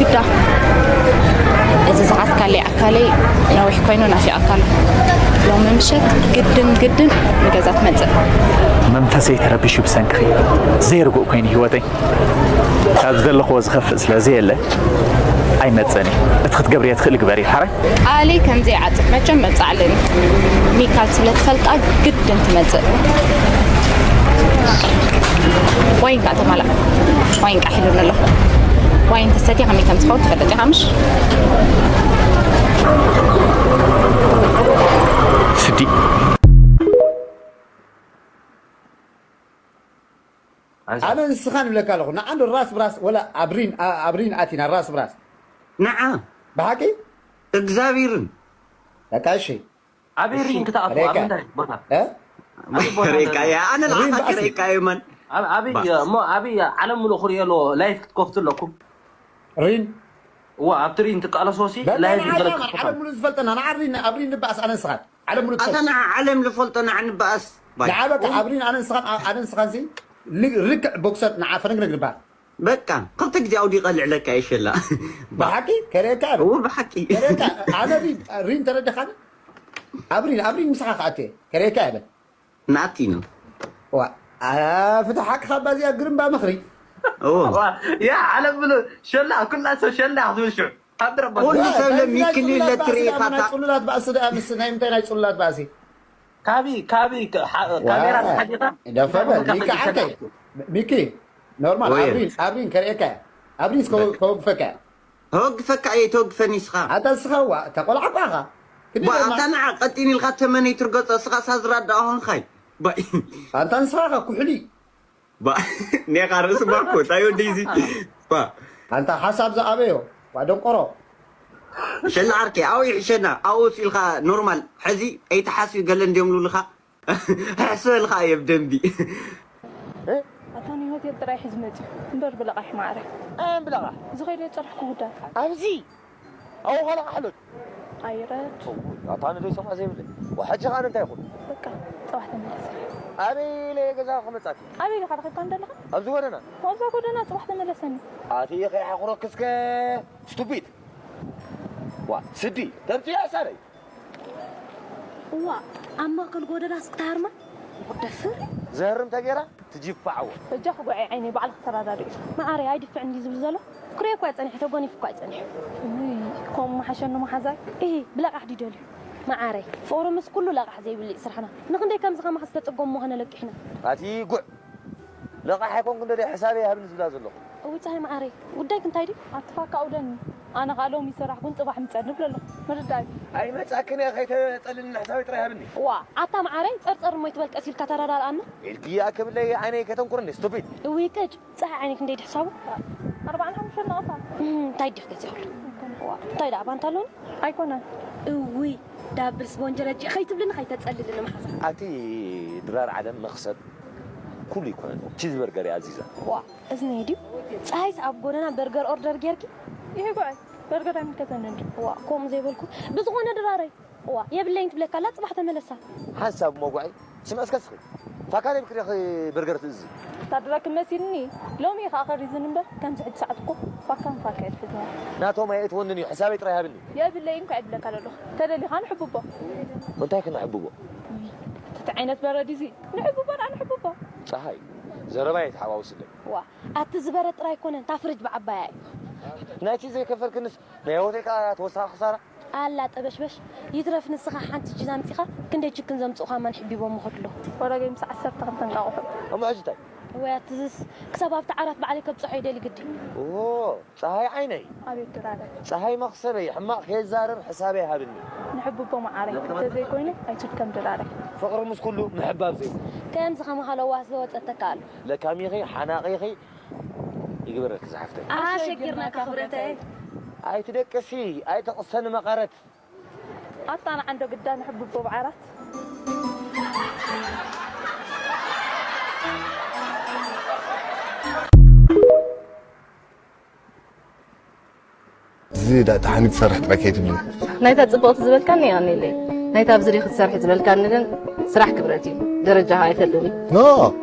ግዳ፣ እዚ ዝሓዝካለይ ኣካለይ ነዊሕ ኮይኑ ናፊቐካ ኣሎ። ሎሚ ምሸት ግድን ግድን ንገዛ ትመጽእ። መንፈሰይ ተረቢሹ ብሰንክኺ። ዘይርጉእ ኮይኑ ህይወተይ። ካብ ዘለኽዎ ዝኸፍእ ስለ ዘየለ ኣይመጽእን እዩ። እቲ ክትገብርዮ ትኽእሊ ግበሪ፣ ሓራይ? ቃለይ ከም ዘይዓጽፍ መቸም መብጽዓ ኣለኒ። ሚካል ስለ ትፈልጣ ግድን ትመጽእ። ዋይን ከኣ ተማላእ። ዋይን ቃሕ ኢሉኒ ኣሎ። ዋይን ተሰትያ ከመይ ከም ዝኸውን ትፈልጥ ኢኻ ምሽ? ስዲ። ኣነ ንስኻ ንብለካ ኣለኹ። ንዓንዶ ራስ ብራስ ወላ ኣብሪን፣ ኣ-፣ ኣብሪን ኣቲና ራስ ብራስ። ንዓ። ብሓቂ? እግዚኣብሔርን። በቃ እሺ። ኣበይ እሺ፣ ሪን ክትኣትዉ? ኣብ ሬካ። ምንታይ ቦታ? እ? ኣበይ ቦታ ሬካ ኣለና? እያ፣ ኣነ ንዓኻ ሪን ባእሲ። ክርእየካ እየ፣ መን? ኣብ-፣ ኣበይ፣ ባ- እሞ ኣበይ ዓለም ምሉእ ክርእዮ ኣለዎ፣ ላይፍ ክትከፍቱ ኣለኩም። ሪን? እዋ፣ ኣብቲ ሪን ትቃለሶ ሲ፣ በቃ ላይፍ ንዓ፣ ንፈልጥ ንዓ፣ ትኮን። ዓለም ምሉእ ዝፈልጠና፣ ንዓ ሪን፣ ኣብ ሪን ንባእስ ኣነ ንስኻን። ዓለም ምሉእ ኣታ ትፈልጥ። ንዓ ዓለም ዝፈልጦ ንዓ ንባእስ። ባይ። ንዓ በቃ፣ እዋ። ኣብ ሪን ኣነ ንስኻን፣ ኣ-፣ ኣነ ንስኻን ሲ፣ ል-፣ ርክዕ ቦክሰር ንዓ ፈነግነግ ንባል። በቃ፣ ክልተ ግዜ ኣውዲቐ ልዕለካ እየ ሸላ። ብሓቂ? ከርእየካ እየ። እዎ፣ ብሓቂ። ከርእየካ፣ ኣነ ሪን፣ ሪን ተረዲኻኒ? ኣብ ሪን፣ ኣብ ሪን ምሳኻ ክኣቱ እየ። ከርእየካ እየ በል። ናቲ ነው። ዋ፣ ኣ፣ ፍትሕ ሓቅኻ ባዚያ ግርምባ ምኽሪ። እዎ። ዋ፣ ያ፣ ዓለም ብሎ ሸላ፣ ኩላ ሰብ ሸላ ክትብል ሽዑ። ካብ ድረባ ኩሉ ዋ፣ ሰብ ናይዚ ናይ ለሚክኒ ጽሉላት ባእሲ ለትሪ ደኣ፣ ኢኻ ናይ ታ- ጽሉላት ባእሲ ደኣ፣ ምስ ናይ ምንታይ ናይ ጽሉላት ባእሲ? ካቢ፣ ካቢ፣ ካ-፣ ሓ-፣ ዋ፣ ካሜራ ተሓሊኻ? ደፈ በል፣ እንታይ ሚኪ ዓርከይ። ሚ-፣ ሚኪ። ኖርማል። ወይ። ኣብሪን ኣብሪን ከርእየካ እያ። ኣብሪን እስከ ከወግፈካ እያ። ተወግፈካ እየ፣ ተወግፈኒ እስኻ። ኣታ እስኻ ዋ፣ እታ ቆልዓ እኮ ኣኻ። ክንዲ ዋ፣ ደማ- ኣታ ንዓ ቀጢን ኢልካ ተመነይ ትርገጾ፣ እስኻ ሳዝራ ደኣ ኾንካይ። ባይ። ኣንታ ንስኻ ኸ ኩሕሊ። ባ። ኔኻ ርእሲ ባኮ፣ እንታይ ወዲ እዚ? ባ። ኣንታ ሓሳብ ዝኣበዮ ዋ ደንቆሮ። ሸላ ዓርኪ፣ ኣው ይሕሸና፣ ኣው ሲልካ ኖርማል። ሕዚ ኣይተሓስቢ ገለ እንዲዮም ልብልኻ። ሕሰልካ እየ ብደንቢ። ኣታ ናይ ሆቴል ጥራይ ሒዙ መፂኡ እምበር ብለቓሕ ማዕረ። ኣን ብለቓሕ? ዝኸይደ ፀርሕኩ ጉዳይ። ኣብዚ ኣብኡ ኸለቓ ሓሎት። ኣይረድ። ኣታ ንደይ ሰምዓ ዘይብለይ። ወሓጂ ኸኣ እንታይ ይኹን? በቃ ፅባሕ ተመለሰ። ኣበይ ኢለ ገዛ ክመጻት? ኣበይ ኢኻ ረኺብካ እንደለኻ? ኣብዚ ጎደና። ኣብዛ ጎደና ፅባሕ ተመለሰኒ። ኣቲ ከይሓኽረክስከ ስቱፒድ። ዋ ስዲ ተምፅያ ሳረይ። እዋ ኣብ ማእከል ጎደና ስክትሃርማ ደፍር ዘህርም ተገይራ ትጅፋዕዎ። በጃኺ ጓዓይ ዓይነይ ባዕልኺ ተረዳድኢ። መዓረይ ኣይድፍዕን ድዩ ዝብል ዘሎ? ክሪኦ እኳ ጸኒሑ ተጎኒፉ እኳ ጸኒሑ። ውይ ከምኡ ምሓሸኒ መሓዛይ። እሂ ብለቓሕ ድዩ ደልዩ? መዓረይ ፍቕሪ ምስ ኩሉ ለቓሕ ዘይብሉ እዩ ስራሕና። ንኽንደይ ከምዚ ከማኺ ዝተጸገሙ ምኾነ ለቂሕና። ኣቲ ጉዕ ለቓሕ ኣይኮንኩን ደልየ ሕሳበይ ሃብኒ ዝብላ ዘለኹ። እውይ ጸሃይ መዓረይ ጉዳይኪ እንታይ ድዩ? ኣቲ ፋካ ኣውደኒ። ኣነ ኸኣ ሎሚ ይሰራሕ ጉን ጽባሕ ምጸኒ እብል ኣለኹ። ምርዳእ እዩ። ኣይመጻክን እየ ከይተጸልልኒ ሕሳበይ ጥራይ ሃብኒ። እዋ ኣታ መዓረይ ጸርጸር እሞ ይትበል ቀስ ኢልካ ተረዳድኣና። ኢልክያ ክብለይ ዓይነይ ከተንቁርኒ ስቱፒድ። እውይ ቅጭ ጸሓይ ዓይኒ ክንደይ ድሕሳቡ? ኣርባዓን ሓሙሽተን ነቐፋ። እንታይ ድዩ ገዚኣሉ? እንታይ ደኣ ባንታ ኣሎኒ? ኣይኮነን። እውይ ዳብል ስፖንጅ ረጂ ከይትብልኒ ከይተጸልልኒ መሓዛ። ኣቲ ድራር ዓለም መኽሰብ ኩሉ ይኮነን ቺዝ በርገር እያ ኣዚዛ። ዋ እዝነይ ድዩ? ጸሃይስ ኣብ ጎደና በርገር ኦርደር ጌርኪ? ይሄ ጓይ በርገር ኣይምልከተንን ድዩ? ዋ ከምኡ ዘይበልኩ ብዝኾነ ድራረይ እዋ የብለይን ትብለካ ኣላ ጽባሕ ተመለሳ። ሓንሳብ እሞ ጓዕይ ስምዒ እስከ ስኺ ፋካ ደይ ብክደኺ በርገር ትእዝዝ። ወታደራ ክመሲልኒ ሎሚ እዩ ከዓ ከሪዝን እምበር ከምዚ ሕጂ ሰዓት እኮ ፋካን ፋካ እየ ዝሕዝ ነይረ። ናቶም ኣየእትወንን እዩ ሕሳበይ ጥራይ ሃብኒ። የብለይን እኳ እየ ዝብለካ ዘለኹ ተደሊኻ ንሕብቦ። እንታይ ክንሕብቦ? እቲ ዓይነት በረድ እዚ ንሕብቦ ደኣ ንሕብቦ። ፀሃይ ዘረባ እየ ትሓዋውስለይ። ዋ ኣቲ ዝበረድ ጥራይ ኣይኮነን እታ ፍርጅ ብዓባያ እዩ። ናይቲ ዘይከፈልክንስ ናይ ሆቴልካ ተወሳኺ ክሳራ። ኣላ ጠበሽበሽ ይትረፍ ንስኻ ሓንቲ ቺዝ ኣምጺኻ ክንደይ ችክን ዘምጽኡኻ መን ሕቢቦም ይኸዱ ኣለዉ። ወረገይ ምስ ዓሰርተ ክልተ እንቃቑሑ። እሞ ሕጂ እንታይ? ወይ ኣትዝስ ክሳብ ኣብቲ ዓራት ባዕለይ ከብጽሖ ይደሊ ግዲ። ኦ ጸሃይ ዓይነይ። ኣቤት ድራረ። ጸሃይ መኽሰበይ ሕማቕ ከይዛረብ ሕሳበይ ሃብኒ። ንሕብቦ መዓረይ እንተዘይኮይኑ ኣይትድከም ድራረ። ፍቕሪ ምስ ኩሉ ምሕባብ ዘይብሉ። ከምዚ ከማኻ ለዋህ ዝወጸተካ ኣሎ። ለካሚኺ ሓናቒኺ ይግበረልኪ ዝሓፍተይ። ኣሸጊርናካ ክብረተይ። ኣይትደቅሲ ኣይተቕሰኒ መቐረት። ኣታ ንዓንዶ ግዳ ንሕብቦ ብዓራት። እዚ ዳታ ሓኒ ትሰርሕ ጥራይ ከይትብሉ። ናይታ ጽብቕቲ ዝበልካኒ የቐንየለይ። ናይታ ኣብዚ ዲኺ ትሰርሒ ዝበልካኒ ግን ስራሕ ክብረት እዩ። ደረጃኻ ኣይፈልጥን እዩ። ኖ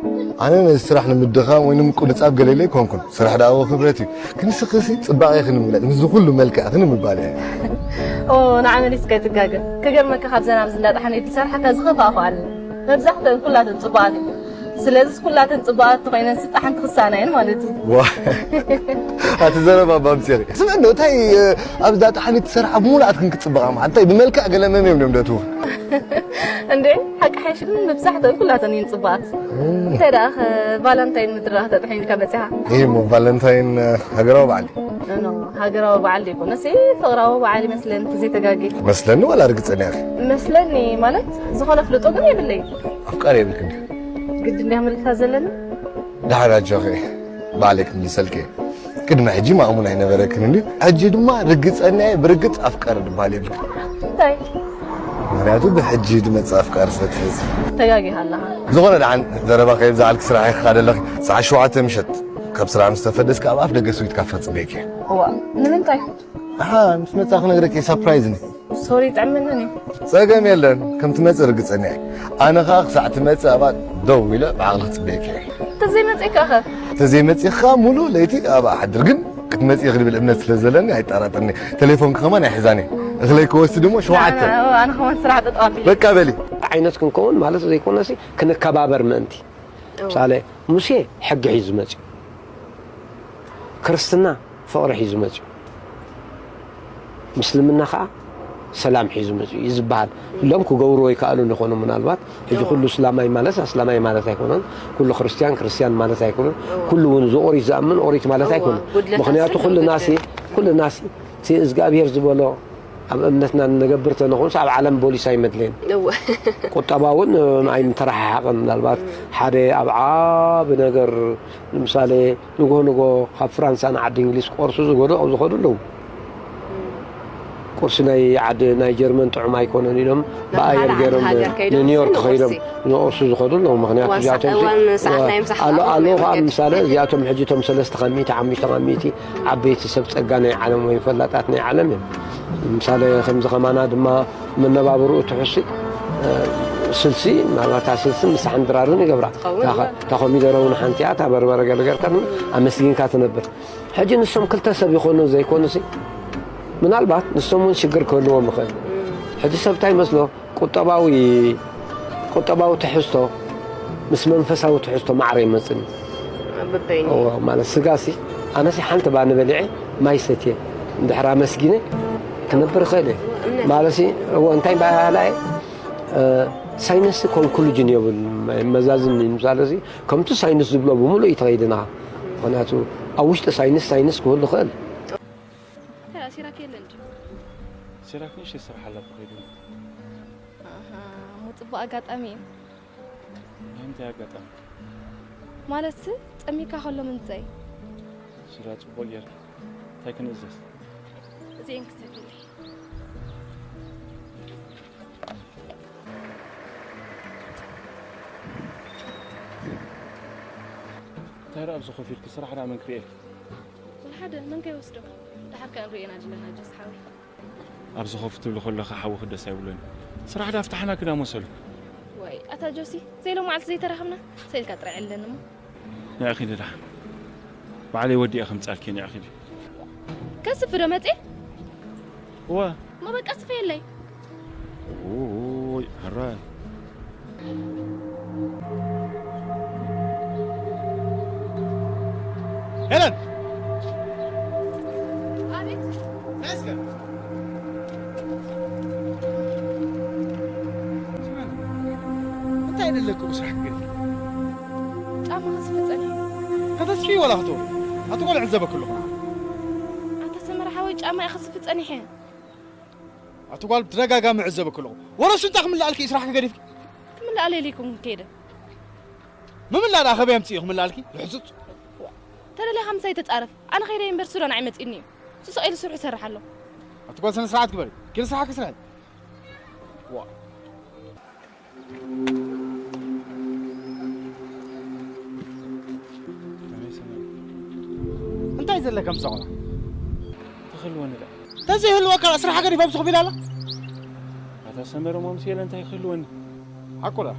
ኣነ ነዚ ስራሕ ንምድኻም ወይ ንምቁንጻብ ገለ ኢለ ኣይኮንኩን። ስራሕ ደኣ እወ ክብረት እዩ። ክንስኽሲ ጽባቐኺ ንምግላጽ ምስዚ ኩሉ መልክዕኺ ንምባል እየ። ኦ ንዓ መሊስካ ኣይትጋገ። ክገርመካ ካብዘን ኣብዚ እንዳ ጣሕኒ ዝሰርሓ እታ ዝኸፍኣ እኮ ኣለኒ። መብዛሕትአን ኩላተን ጽቡቓት እየን። ስለዚስ ኩላተን ጽቡቓት እንተኾይነን ስጣሕ ሓንቲ ክሳና እየን ማለት እዩ። ዋ ኣቲ ዘረባ እባ ኣምጺኺ። ስምዒ እንዶ እንታይ ኣብዚ እንዳ ጣሕኒ ትሰርሓ ብሙሉኣትክን ክጽብቓ ምዃን እንታይ ብመልክዕ ገለ መን እዮም ድዮም ደእትዉ? እንዴ ሓቂ ሓይሽ ግን መብዛሕትአን ኩላተን እየን ጽቡቓት። እንታይ ደኣ ቫላንታይን ምድራኽ ተጥሒንካ መጺኻ? ይህ እሞ ቫለንታይን ሃገራዊ በዓል እዩ። ኖ ሃገራዊ በዓል ዘይኮነሲ ፍቕራዊ በዓል ይመስለኒ እንተዘይተጋግየ። መስለኒ ዋላ ርግጸኛ ኢኺ? መስለኒ ማለት ዝኾነ ኣፍልጦ ግን የብለይን። ኣፍቃሪ የብልክን ድዩ? ግድን ድያ ምልክታ ዘለኒ? ደሓን ኣጆኺ ባዕለይ ክምልሰልኪ እየ። ቅድሚ ሕጂ ማእሙን ኣይነበረክን እንድዩ። ሕጂ ድማ ርግጸኛ እየ ብርግጽ ኣፍቃሪ ዝበሃል የብልክን። እንታይ? ምኽንያቱ ብሕጂ ዝመጽእ ኣፍቃሪ ስለ ትሕዚ። ተጋጊኻ ኣለኻ። ዝኾነ ደሓን ዘረባ ከየብዝሓልኪ ስራሕ ኢኺ ትኸዲ ኣለኺ። ሰዓት ሸውዓተ ምሸት ካብ ስራሕ ምስ ተፈደስኪ ኣብ ኣፍ ደገ ስዊት ካፈ ክጽበየኪ እየ። እዋእ ንምንታይ? ኣሓ ምስ መጻ ክነግረኪ ሳፕራይዝ ኒ። ሶሪ ይጥዕመንን እዩ። ጸገም የለን ከም ትመጽእ ርግጸኛ እየ። ኣነ ኸኣ ክሳዕ ትመጽእ ኣብኣ ደው ኢለ ብዓቕሊ ክጽበየኪ እየ። ተዘይመጺእካ ኸ? ተዘይመጺእካ ሙሉእ ለይቲ ኣብኣ ሓድር ግን ክትመጺ ኢኺ ዝብል እምነት ስለ ዘለኒ ኣይጠራጠርኒ። ተሌፎንኪ ከማን ኣይሕዛን እየ። እኽለይ ክወስድ እሞ ሸውዓተ። ኣነ ኣነ ኸማን ስራሕ ጠጠው ኣቢለ። በቃ በሊ። ዓይነት ክንከውን ማለት ዘይኮነሲ ክንከባበር ምእንቲ። ምሳሌ ሙሴ ሕጊ ሒዙ መጺኡ። ክርስትና ፍቕሪ ሒዙ መጺኡ። ምስልምና ኸዓ ሰላም ሒዙ መፅኡ እዩ ዝበሃል። ኩሎም ክገብርዎ ይከኣሉን ይኾኑ። ምናልባት ሕጂ ኩሉ እስላማይ ማለት ኣስላማይ ማለት ኣይኮነን። ኩሉ ክርስትያን ክርስትያን ማለት ኣይኮነን። ኩሉ እውን እዚ ኦሪት ዝኣምን ኦሪት ማለት ኣይኮነን። ምኽንያቱ ኩልናሲ ኩልናሲ እቲ እግዚኣብሔር ዝበሎ ኣብ እምነትና ንነገብር ተንኾንስ ኣብ ዓለም ቦሊስ ኣይመድለየን። ቁጠባ እውን ኣይንተረሓሓቕን። ምናልባት ሓደ ኣብ ዓቢ ነገር ንምሳሌ ንጎ ንጎ ካብ ፍራንሳ ንዓዲ እንግሊዝ ቆርሱ ዝገዶ ዝኸዱ ኣለዉ። ቁርሲ ናይ ዓዲ ናይ ጀርመን ጥዑም ኣይኮነን ኢሎም ብኣየር ገይሮም ንኒውዮርክ ከይዶም ንቁርሲ ዝኸዱ ኣለዉ። ምክንያቱ እዚኣቶም ኣለዉ ከዓ ምሳሌ እዚኣቶም ሕጂ እቶም ሰለስተ ካብ ሚእቲ ሓሙሽተ ካብ ሚእቲ ዓበይቲ ሰብ ጸጋ ናይ ዓለም ወይ ፈላጣት ናይ ዓለም እዮም። ምሳሌ ከምዚ ከማና ድማ መነባብርኡ ትሕሲ ስልሲ ናባታ ስልሲ ምሳሕን ድራርን ይገብራ። እታ ኮሚደረ እውን ሓንቲ እያ። እታ በርበረ ገለ ጌርካ ድማ ኣመስጊንካ ትነብር። ሕጂ ንሶም ክልተ ሰብ ይኾኑ ዘይኮኑሲ ምናልባት ንሶም እውን ሽግር ክህልዎም ይኽእል። ሕጂ ሰብ እንታይ ይመስሎ ቁጠባዊ ቁጠባዊ ትሕዝቶ ምስ መንፈሳዊ ትሕዝቶ ማዕረ ይመፅን እዩ። ማለት ስጋሲ ኣነሲ ሓንቲ ባኒ በሊዐ ማይ ሰትየ እንድሕር ኣመስጊነ ክነብር ይኽእል እየ። ማለትሲ እዎ እንታይ ባህላ እየ ሳይንስ ኮንክሉጅን የብሉን። መዛዝን እዩ። ምሳለሲ ከምቲ ሳይንስ ዝብሎ ብምሉእ እዩ ተኸይድና። ምክንያቱ ኣብ ውሽጢ ሳይንስ ሳይንስ ክህሉ ይኽእል። ሲራክ የለን ድዩ? ሲራክ ንእሽተይ ስራሕ ኣለኩ ከይዱ። ኣሃ፣ እሞ ጽቡቕ ኣጋጣሚ እዩ። ናይ ምንታይ ኣጋጣሚ? ማለትሲ ጸሚካ ከሎ ምምጸይ። ስራ ጽቡቕ ጌርካ። እንታይ ክንእዘዝ? እዚኤን ክሰድኒ። እንታይ ደኣ ኣብዚ ኮፍ ኢልኪ ስራሕ ደኣ መን ክርእየኪ? ወላ ሓደ መን ከይወስዶ። ደሓር ከኣ ንርእየና ኣለና ጆስ ሓወይ። ኣብዚ ኮፍ ትብሊ ከለኺ ሓውኺ ደስ ኣይብሎን እዩ። ስራሕ ደኣ ፍታሕና ክዳ መሰሉ። ዋይ ኣታ ጆሲ ዘይሎማዓልቲ ዘይተራኸብና ሰኢልካ ጥራይ ዕለኒ እሞ። ንዒ ኺዲ ደሓን። ባዕለይ ወዲኤ ከምጻልኪ ንዒ ኺዲ። ከስፊ ዶ መጽየ? እወ። እሞ በቃ ስፈየለይ። ውይ ሕራይ። ሄለን! ኣቤት። ናይ እስከ እንታይ ደለኩ ብስራሕ ክትገፊ? ጫማ ክስፊ ጸኒሐ። ከተስፊ ወላ ክትወሪ ኣቲ ጓል ዕዘበ ከለኹ። ኣታ ሰመረ ሓወይ ጫማ እየ ክስፊ ጸኒሐ። ኣቲ ጓል ብተደጋጋሚ ዕዘበ ከለኹ። ወረሱ እንታይ ክምልኣልኪ እዩ ስራሕኪ ገዲፍኪ? ክምልኣለይ ኢለ ኣይኮንኩን ከይደ። ምምላእ ደኣ ከበይ ኣምፅኡ ክምልኣልኪ? ልሕሱፅ። ተደሊኻ ምሳይ ተጻረፍ። ኣነ ከይደ እምበር ሱዳን ኣይመጽእኒ እዩ። እሱ ስቕ ኢሉ ስርሑ ይሰርሕ ኣሎ። ኣቲ ጓል ስነ ስርዓት ግበሪ። ኪዲ ስራሕኪ ስርሒ። ዋ። እንታይ ዘለካ ምሳቑና? ተኽልወኒ ደኣ። ተዘይህልወካ ስራሕ ገዲፋ ምስ ኹፍ ኢላ ኣላ? ኣታ ሰመረ እሞ ምስ የለ እንታይ ክህልወኒ? ሓቁ ደኣ?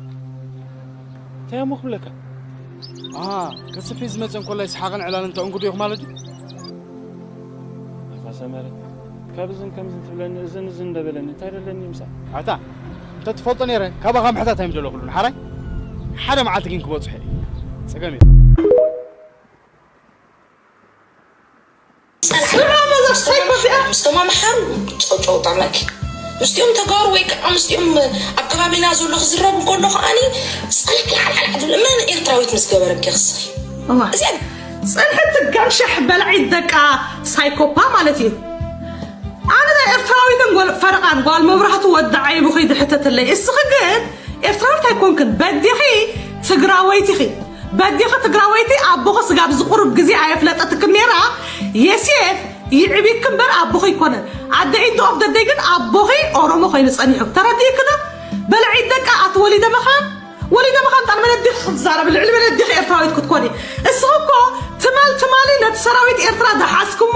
እንታይ እሞ ክብለካ? ኣሃ፣ ከስፊ ዝመጽእ እንኮላይ ሰሓቕን ዕላልን ተእንግዱ ኢኹ ማለት ድዩ? ኣታ ሰመረ፣ ካብ እዝን ከምዝን ትብለኒ እዝን እዝን እንደበለኒ እንታይ ደለኒ ምሳእ? ኣታ፣ እንተ ትፈልጦ ነይረ ካባኻ ምሕታት ኣይምደለኹሉን ሓራይ? ሓደ መዓልቲ ግን ክበጽሖ እየ። ጸገም የለን። ምስቶም ኣምሓሩ ጨውጨው ጠመኪ ምስቲኦም ተጋሩ ወይ ከዓ ምስቲኦም ኣብ ከባቢና ዘሎ ክዝረብ እንከሎ ከዓኒ ፀልኪ ሓልሓል ትብል መን ኤርትራዊት ምስ ገበረኪ ክስኺ እዚኣ ፅንሕቲ ገምሸሕ በላዒት ደቃ ሳይኮፓ ማለት እዩ ኣነ ናይ ኤርትራዊትን ፈረቓን ጓል መብራህቱ ወዲ ዓይቡ ከይዲ ሕተትለይ እስኺ ግን ኤርትራዊት ኣይኮንክን በዲኺ ትግራወይቲ ኢኺ በዲኺ ትግራወይቲ ኣቦኺ ስጋብ እዚ ቁሩብ ግዜ ኣየፍለጠትክን ነይራ የሴፍ ይዕቢኪ እምበር ኣቦኺ ኣይኮነን ኣደ ኢንድ ኦፍ ደደይ ግን ኣቦኺ ኦሮሞ ኮይኑ ጸኒሑ ተረዲእኪ ዶ በልዒ ደቃ ኣቲ ወሊደ መኻን ወሊደ መኻን ጣል መን ኣዲኺ ክትዛረቢ ልዕሊ መን ኣዲኺ ኤርትራዊት ክትኮኒ እስኺ እኮ ትማል ትማሊ ነቲ ሰራዊት ኤርትራ ደሓስክሞ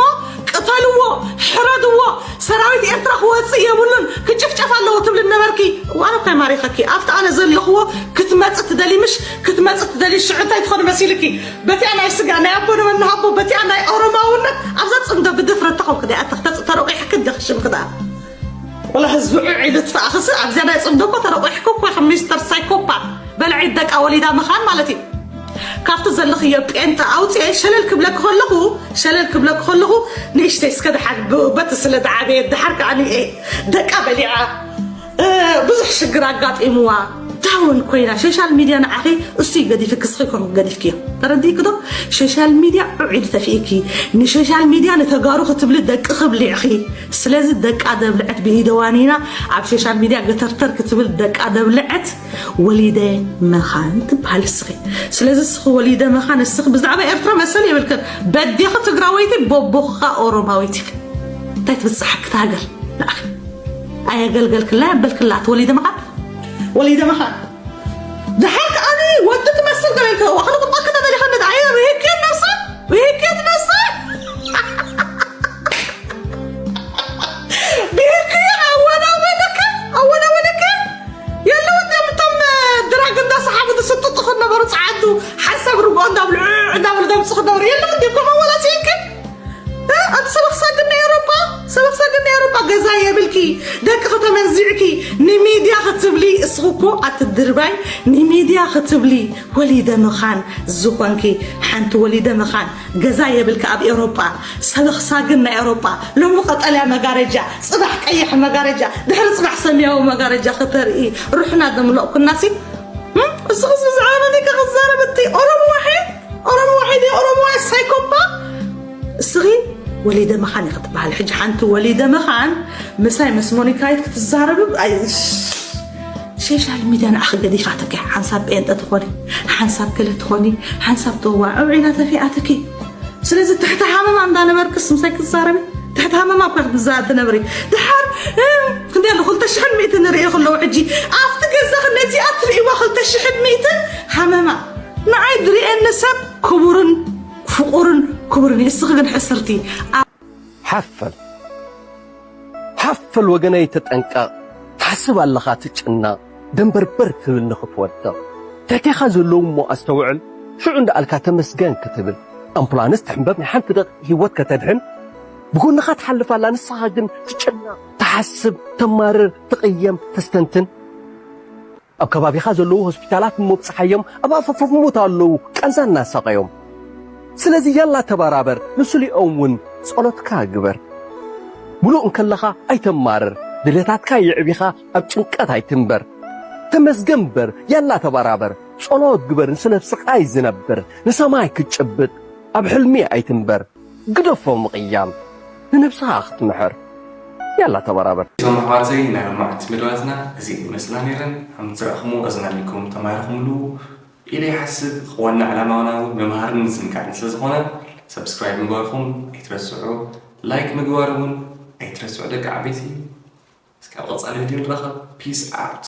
ቅተልዎ ሕረድዎ ሰራዊት ኤርትራ ክወፅእ የብሉን ክጭፍጨፍ ኣለዎ ትብሊ ነበርኪ እዋን እንታይ ማሪኸኪ ኣብቲ ኣነ ዘለኽዎ ክትመፅእ ትደሊ ምሽ ክትመፅእ ትደሊ ሽዑ እንታይ ትኾኒ መሲልኪ በቲኣ ናይ ስጋ ናይ ኣቦ ንመንሃቦ በቲኣ ናይ ኦሮማውነት ኣብዛ ፅምዶ ብድፍረት ተኾንክ ዲኣ ተኽተፅእ ተረቂሕኪ ደኽሽምክ ደኣ ወላ ህዝቢ ዑዕ ኢሉ ትፋእኽሲ ኣብዚኣ ናይ ፅምዶ እኮ ተረቂሕኪ እኮ ኢኺ ሚስተር ሳይኮፓ በልዒ ደቃ ወሊዳ ምኻን ማለት እዩ ካብቲ ዘለኽዮ ጴንጠ ኣውፅኤ ሸለል ክብለክ ከለኹ፣ ሸለል ክብለክ ከለኹ፣ ንእሽተይ እስከ ደሓር ብ-፣ በቲ ስለ ደዓበየ ደሓር ከዓኒ እየ ደቃ በሊዓ፣ እ፣ ብዙሕ ሽግር ኣጋጢምዋ፣ ዳውን ኮይና። ሶሻል ሚድያ ንዓኺ እሱ እዩ ገዲፍክ፣ እስኺ ኮንክ ገዲፍክዮ። ተረዲእክ ዶ? ሶሻል ሚድያ ውዒሉ ተፊእኪ። ንሶሻል ሚድያ ንተጋሩ ክትብሊ ደቂ ክብሊዕኺ። ስለዚ ደቃ ደብልዐት ብኢደዋኒና ኣብ ሶሻል ሚድያ ገተርተር ክትብል ደቃ ደብልዐት ወሊደ መኻን ትበሃል እስኺ። ስለዚ እስኺ ወሊደ መኻን እስኺ ብዛዕባ ኤርትራ መሰል የብልክን። በዴኺ ትግራወይቲ፣ ቦቦኻ ኦሮማዊት ኢኺ። እንታይ ትብጽሓኪ እታ ሃገር ንዓኺ? ኣየገልገልክላ የበልክላ እቲ ወሊደ መኻን። ወሊደ መኻን። ደሓር ከኣ ወዲ ትመስል ገለ ኢልካ፣ ዋኽሊ ቁጣ ክነ ደሊኻ ነዳ፣ ኣየ፣ ብሄኪየት ነብሳ፣ ብሄኪየት ነብሳ። ብሄኪየት ኣወናወነካ፣ ኣወናወነካ። የለውን ድዮም እቶም ድራግ እንዳሰሓቡ ዝስጥጡ ዝነበሩ ጸዓዱ፣ ሓንሳብ ርግኦ እንዳብሉ፣ ዕ እንዳብሉ ዘምጽኡ ዝነበሩ የለውን ድዮም ከምኡ ወላ ሲኢንኪ? እ? ኣቲ ሰበኽ ሳግን ናይ ኤውሮጳ፣ ሰበኽ ሳግን ናይ ኤውሮጳ ገዛ የብልኪ፣ ደቅኺ ተመንዚዕኪ፣ ንሚድያ ክትብሊ፣ እስኺ እኮ ኣቲ ድርባይ፣ ንሚድያ ክትብሊ ወሊደ መኻን ዝኾንኪ፣ ሓንቲ ወሊደ መኻን ገዛ የብልኪ ኣብ ኤውሮጳ፣ ሰበኽ ሳግን ናይ ኤውሮጳ፣ ሎሚ ቀጠልያ መጋረጃ፣ ጽባሕ ቀይሕ መጋረጃ፣ ድሕሪ ጽባሕ ሰማያዊ መጋረጃ ከተርኢ ሩሕና ደምለቕኩናሲ። እም? እስኺስ ብዛዕባ መን ኢኻ ክትዛረብ? እቲ ኦሮሞ ዋሒድ፣ ኦሮሞ ዋሒድ፣ ኦሮሞ ዋሒድ ሳይኮፓ። እስኺ ወሊደ መኻን ኢኺ ትበሃል። ሕጂ ሓንቲ ወሊደ መኻን ምሳይ ምስ ሞኒካይት ክትዛረብ፣ ኣይ፣ ሶሻል ሚድያ ንዓኺ ገዲፋትኪ። ሓንሳብ ጴንጠ ትኾኒ፣ ሓንሳብ ገለ ትኾኒ፣ ሓንሳብ ተዋዕ ውዒላ ተፊኣትኪ። ስለዚ ትሕቲ ሃመማ እንዳነበርክስ ምሳይ ክትዛረቢ? ትሕቲ ሃመማ እኳ ክትዛ-፣ ትነብሪ። ድሓር፣ እ፣ ክንደይ ኣሎ? ክልተ ሽሕን ሚእትን ንርእዮ ከለዉ ሕጂ ኣብቲ ገዛኺ ነዚኣ ትርእይዋ ክልተ ሽሕን ሚእትን ሃመማ። ንዓይ ዝርእየኒ ሰብ ክቡርን ፍቑርን ክቡርን እዩ። እስኺ ግን ሕስርቲ። ሓፈል፣ ሓፈል ወገነይ ተጠንቀቕ። ትሓስብ ኣለኻ ትጭነቕ። ደንበርበር ትብል ንኽትወድቕ። ትሕቴኻ ዘለዉ እሞ ኣስተውዕል። ሽዑ እንዳኣልካ ተመስገን ክትብል። ኣምቡላንስ ትሕንበብ ናይ ሓንቲ ደቂቕ ህይወት ከተድሕን። ብጎንኻ ትሓልፍ ኣላ ንስኻ ግን ትጭነቕ፣ ትሓስብ፣ ተማርር፣ ትቕየም፣ ተስተንትን። ኣብ ከባቢኻ ዘለዉ ሆስፒታላት እሞ ብጽሓዮም ኣብ ኣፋፍ ሞት ኣለዉ ቃንዛ እናሳቐዮም። ስለዚ ያላ ተባራበር፣ ንስሊኦም እውን ጸሎትካ ግበር። ምሉእ እንከለኻ ኣይተማርር፣ ድሌታትካ የዕቢኻ ኣብ ጭንቀት ኣይትንበር። ተመስገን እምበር ያላ ተባራበር፣ ጸሎት ግበር ንስለ ስቓይ ዝነብር ንሰማይ ክትጭብጥ ኣብ ሕልሚ ኣይትንበር። ግደፎ ምቕያም ንነብስኻ ክትምሕር። ያላ ተባራበር። እቶም ኣሕዋተይ ናይ ሎማዕቲ መደባትና እዚ ይመስላ ነይረን። ከም ዝረእኹምዎ ኣዝናኒኩም ተማሂርኩምሉ ኢለ ይሓስብ። ዋና ዕላማና እውን ምምሃርን ምዝንጋዕን ስለ ዝኾነ ሰብስክራይብ ምግባርኩም ኣይትረስዑ፣ ላይክ ምግባር እውን ኣይትረስዑ ደቂ ዓበይቲ። እስካብ ቀጻሊ ቪድዮ ንራኸብ። ፒስ ኣውት።